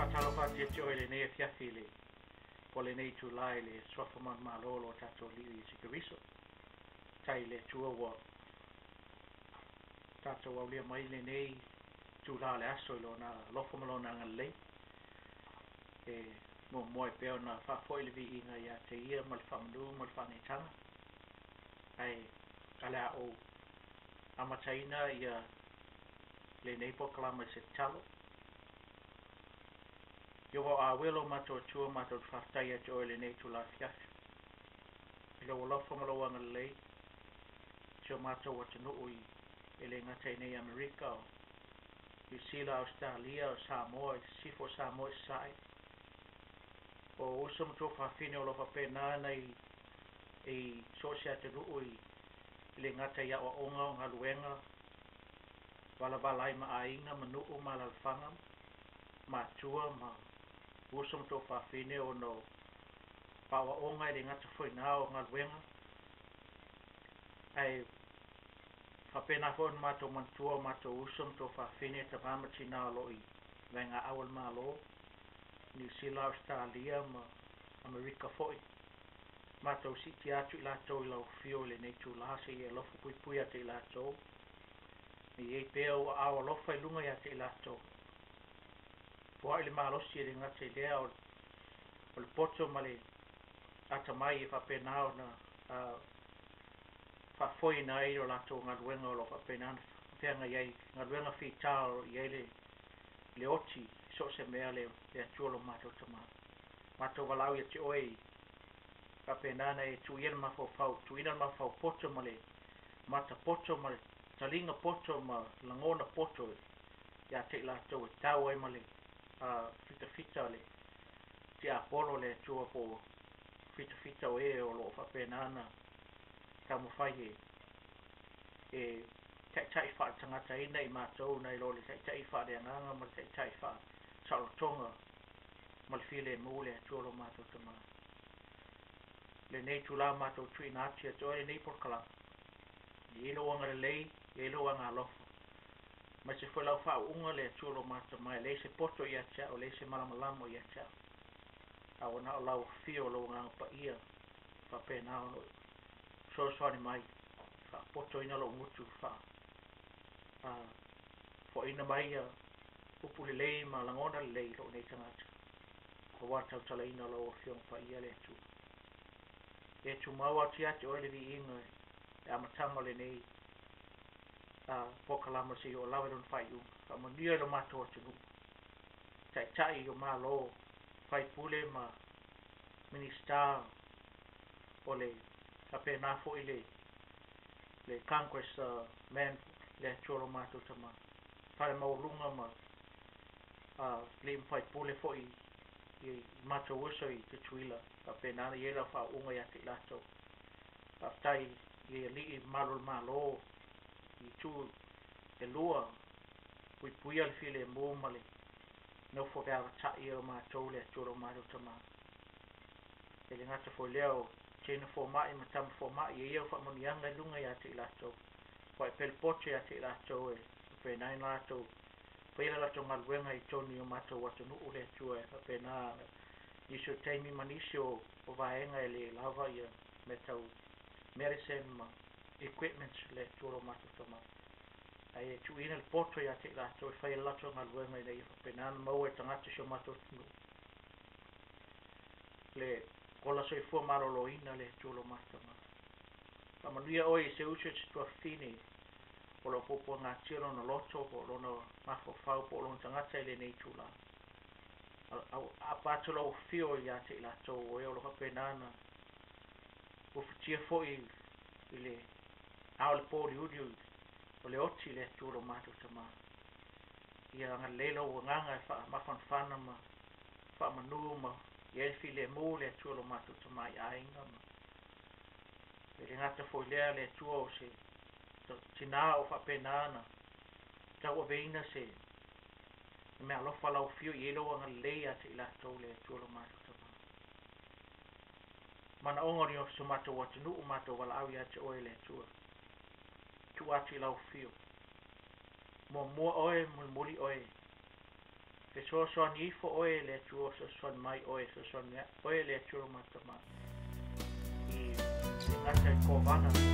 Faatalofa atu ia te oe i lenei afiafi i le po o lenei itula i le Suafa manumalo o lo tatou Alii Iesu Keriso. Faafetai i le Atua ua tatou aulia mai lenei itula o le aso i Lona alofa ma Lona agalelei. E muamua ai pea ona faafoi le viiga ia te Ia ma le faamanu ma le faaneetaga. Ae o le a ou amataina ia lenei polokalame i se tatalo. Ieova o Aue lo matou Atua, matou te faafetai ia te oe i lenei itula afiafi. I lou alofa ma lou agalelei, si o matou atunuu i e le gata i nei Amerika, o Niu Sila, Ausetalia, o Samoa, i sisifo o Samoa i Sasae. O uso ma tuafafine o lo o faapena ona i i so o se atunuu i le gata i aoaoga o galuega, valavala ai ma aiga ma nuu ma alaalafaga, matua ma uso ma tuafafine ona o aoaoga e le gata foi i ina o galuega. Ae faapena foi ona matou manatua o matou uso ma tuafafine, tama ma tina o lo o i vaegaau a le Malo, Niu Sila, Ausetalia ma Amerika foi. Matou siitia atu i latou i lau afio i lenei itula seia e alofa puipui ia te i latou. E i ai pea ou aao alofa i luga ia te i latou. Foai le malosi e le gata i lea o le poto ma le atamai e faapena ona faafoeina ai o latou galuega o lo o faapena ona feagai ai, galuega fita o lo o i ai le oti i so o se mea le Atua lo matou Tama. Matou valaau ia te oe i faapena ona e tuuia le mafaufau, tuuina le mafaufau poto ma le mata poto ma le taliga poto ma lagona poto ia te i latou e tau ai ma le fitafita o le tiapolo le Atua po o fitafita o e o lo o faapena ona taumafai e taitai faaletagataina i matou nai lo le taitai faaleagaga ma le taitai faasaolotoga ma le filemu le Atua lo matou Tama. Lenei itula matou tuuina atu ia te oe lenei polokalame. I ai lou agalelei, i ai lou agalofa. Aemaise foi lau faauuga le Atua lo matou Tama, e leai se poto ia te au, e leai se malamalama ia te au. A ua na o lau afio o lou agaga paia faapena ona fesoasoani mai, faapotoina lou gutu, faafoaiina mai ia upu lelei ma lagona lelei i lou nei tagata, aua le tautalaina o lau Afioga Paia le Atua. E tumau atu ia te oe le viiga i le amataga o lenei polokalame seia oo lava i lona faaiuga. Faamanuia i lo matou atunuu, taitai o Malo, faipule ma Minisita o le faapena foi le Congress man le Atua lo matou Tama, fale maualuga ma alii ma faipule foi i matou uso i Tutuila, faapena ona i ai lau faauuga ia te i latou. Faafetai i alii mamalu o le Malo i itu e lua, puipuia le filemu ma le nofo feavatai o matou le Atua lo matou Tama. E le gata foi lea o teine fomai ma tama fomai, e ia o faamanuiaga i luga ia te i latou. Foai pea le poto ia te i latou e faapena ai ona latou faia le latou galuega i totonu o matou atunuu le Atua, e faapena nisi o taimi ma nisi o vaega e le lava ia mea tau medicine ma equipment le Atua lo matou Tama. Ae tuuina le poto ia te i latou e faia le latou galuega ina ia faapena ona maua e tagata si o matou atunuu le ola soifua maloloina le Atua lo matou Tama. Faamanuia oe i se uso i se tuafafine o lo o puapuagatia lona loto po o lona mafaufau po o lona tagata i lenei itula. Aapa atu lau afio ia te i latou o e o lo o faapena ona ufitia foi i le ao le pōliuli o le oti le Atua lo matou Tama. Ia agalelei lau agaga e faamafanafana ma faamanu ma i ai le filemu le Atua lo matou Tama i aiga ma e le gata foi lea le Atua o se tina o faapena ona tauaveina se mea alofa lau afio i ai lau agalelei ia te i latou le Atua lo matou Tama. Manaoga o si o matou atunuu, matou valaau ia te oe le Atua. Tuu atu i lau afio. Muamua oe, mulimuli oe. Fesoasoani ifo oe e le Atua, fesoasoani mai oe, fesoasoani oe e le Atua lo matamai. I le gata i kovana.